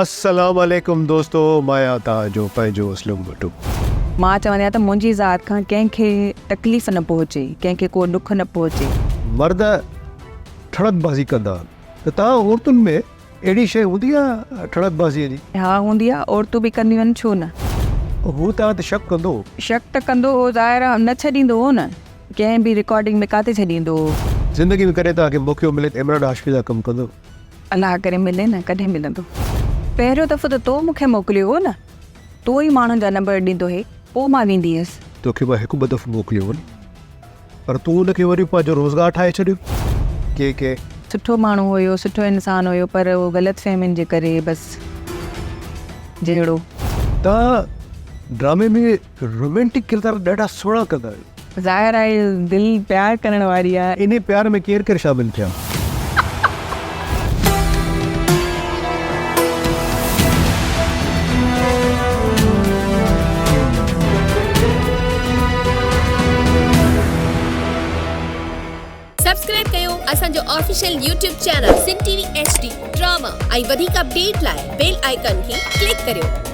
السلام عليڪم دوستو مان آهيان توهان جو پنهنجو اسلم ڀٽو. مان چوندي آهيان ته منهنجي ذات کان ڪنهن کي تڪليف نه پهچي، ڪنهن کي ڪو ڏک نه پهچي. مرد ٺڙڪ بازي ڪندا آهن ته توهان عورتن ۾ اهڙي شيء هوندي آهي ٺڙڪ بازيء جي؟ ها هوندي آهي، عورتون به ڪنديون آهن ڇو نه. هو توهان تي شڪ ڪندو هو؟ شڪ ته ڪندو هو ظاهر آهي نه ڇڏيندو هو نه، ڪنهن به رڪارڊنگ ۾ ڪاٿي ڇڏيندو هو. زندگي ۾ ڪڏهن توهان کي موقعو ملي ته عمران هاشمي سان ڪم ڪندو؟ الله ڪري ملي نه ڪڏهن ملندو. پهريون دفعو ته تو مون کي موڪليو هو نه. تون ئي ماڻهن جا نمبر ڏيندو هي پوء مان ويندي هيس. توکي مان هڪ ٻه دفعو موڪليو هو نه پر تون ان کي وري پنهنجو روزگار ٺاهي ڇڏيو. ڪي ڪي. سٺو ماڻهو هيو سٺو انسان هيو پر اهو غلط فهمين جي ڪري بس جهيڙو. توهان ڊرامي ۾ رومينٽڪ ڪردار ڏاڍا سهڻا ڪندا آهيو. ظاهر آهي دل پيار ڪرڻ واري آهي. انهي پيار ۾ ڪير ڪير شامل ٿيا؟ سبسڪرائب ڪيو اسان جو official YouTube channel Sindh T V H D drama ۽ وڌيڪ اپڊيٽ لاء بيل آئيڪان کي ڪلڪ ڪريو.